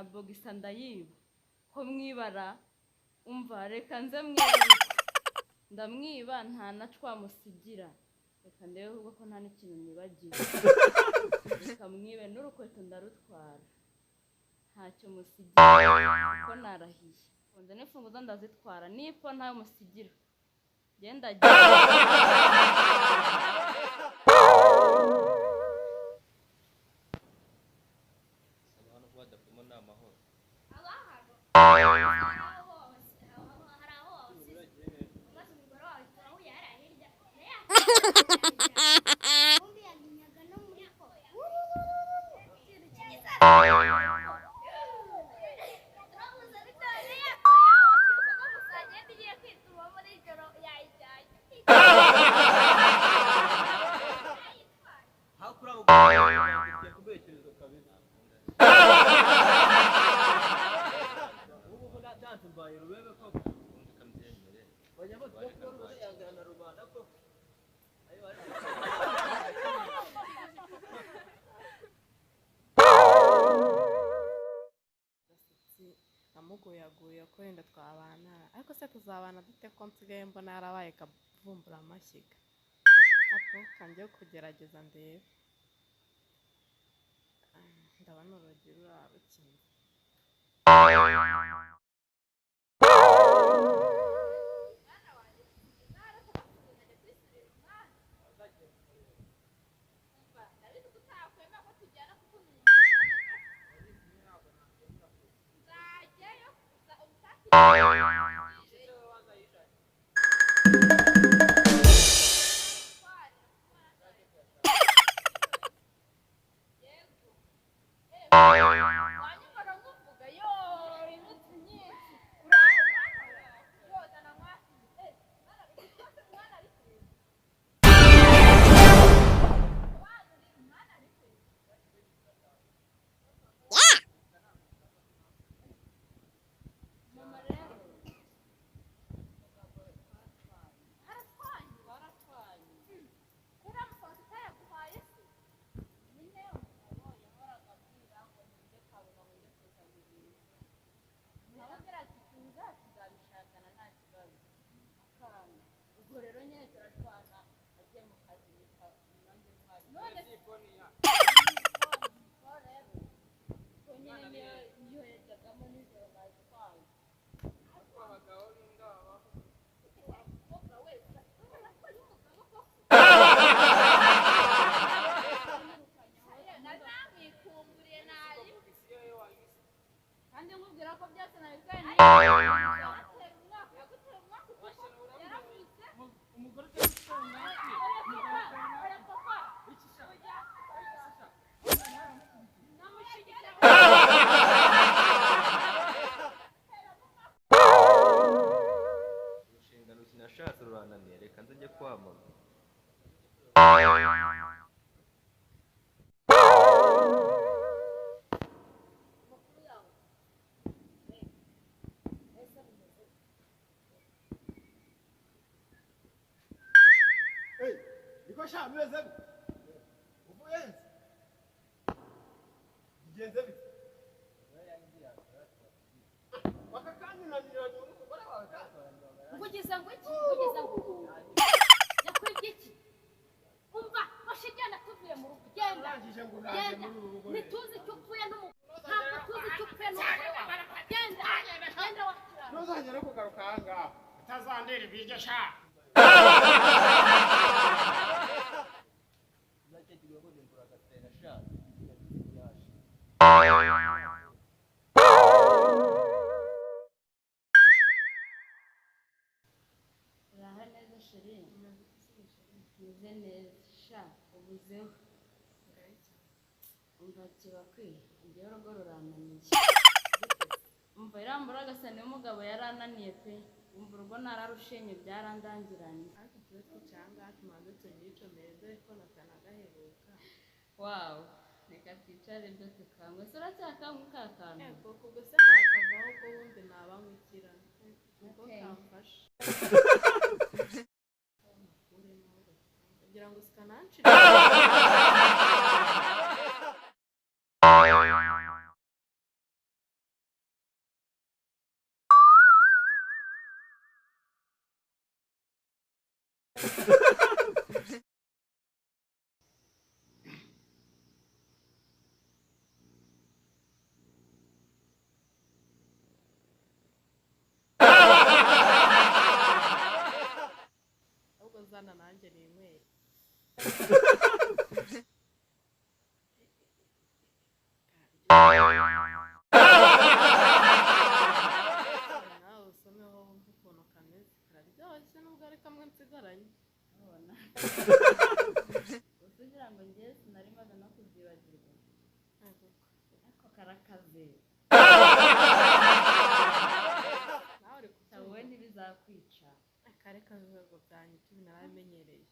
Na bogisa ndayiba ko mwibara. Umva, reka nze mwiba, ndamwiba, nta na cwamusigira. Reka ndebe ahubwo ko nta n'ikintu nibagiwe. Reka mwibe n'urukweto, ndarutwara, ntacyo musigira ko narahiye. Funze n'imfunguzo ndazitwara, nipfo ntayo musigira. Genda. Saba hano ko badapima ni amahoro. Hari aho wabasize maze umugore wawe turahuye hariya hirya. Ubundi yaginyaga no muri ko turabuze bitewe n'iyo musagenda igiye kwituma muri ijoro yayijyanye. Hakuri abo kubeshereza kabisa. Ubu ko natanze mbaye rubebe koko. Ubundi kambyemere. Bajya bavuga ko rubebe yangana na rubanda koko. Ayo ari. Gasatsi namuguyaguye ko wenda twabana, ariko se tuzabana dute ko nsigaye mbona yarabaye kavumbura amashyiga? Apo kanjye kugerageza ndebe. Ah, ndabona urugi ruriya rukinze. Wanyumvaga nkuvuga yo iminsi myinshi. Uraho mwana we? Yoza na mwana mwana ari mwana ari mwana ari. Mama rero, Aratwanye. Baratwanye. Kuri amafaranga utayaguhaye se? Nyine umugabo yahoraga abwira ngo nijye kabona, ngo njye kuzana ibintu, nkamubwira ati tuza tuzabishakana nta kibazo, akanga. Ubwo rero nyine turashwana, agiye mu kazi nita nanjye ntwari. None rero ko nyine niyo niyo yajyagamo nijoro nayitwaye. Umukobwa we urabona ko ari umugabo koko. Namwikumburiye nabi. Kandi nkubwira ko byose nabitwaye. Yagutera umwaka, yagutera umwaka kuko yaravunitse. Umugore utari Oya papa, oya papa, oya. Namushyigikira. Urushingano sinashatse rurananiye, reka nze njye kwamama. Amakuru yawe ese bimeze? Hey, niko sha bimeze bite? Uvuye he? Bigenze bite? Aka kanyunaniranye n'umugore wawe kandi. Ngugize ngo iki? Ngugize ngo yakwibye iki? Umva bashe, genda, tuvuye mu rugo, genda. Urangije ngo uraje Genda. muri uru rugo. Ntituzi icyo upfuye n'umugore, ntabwo tuzi icyo upfuye n'umugore wawe. Genda, genda wakirana. Ntuzongere kugaruka aha ngaha. Utazandira ibiryo sha. Uzacyekirwa ko ndimbura agatera ashatse. Yaje. Uraho neza chérie? Meze neza sha, ubuzeho. Umva kibakwiye, njyewe urugo rurananiye. Umva, irambura agasani y'umugabo yarananiye pe. Umva, urugo nararushenye, byarandangiranye. Ariko tube twicaye aha ngaha tumanze tunyicomere, dore ko natanagaheruka. Wawu, reka twicare ibyo tukanywa. Ese uracyakanywa ka kantu? Yego, ubwo se nakavaho ko ubundi naba nkwikira niko? Okay. Kamfasha kugira ngo sikanancire. Karakaze. Nawe uri Wowe kubyumva. ntibizakwica. Akareka, ibibazo byanjye ibyo narabimenyereye.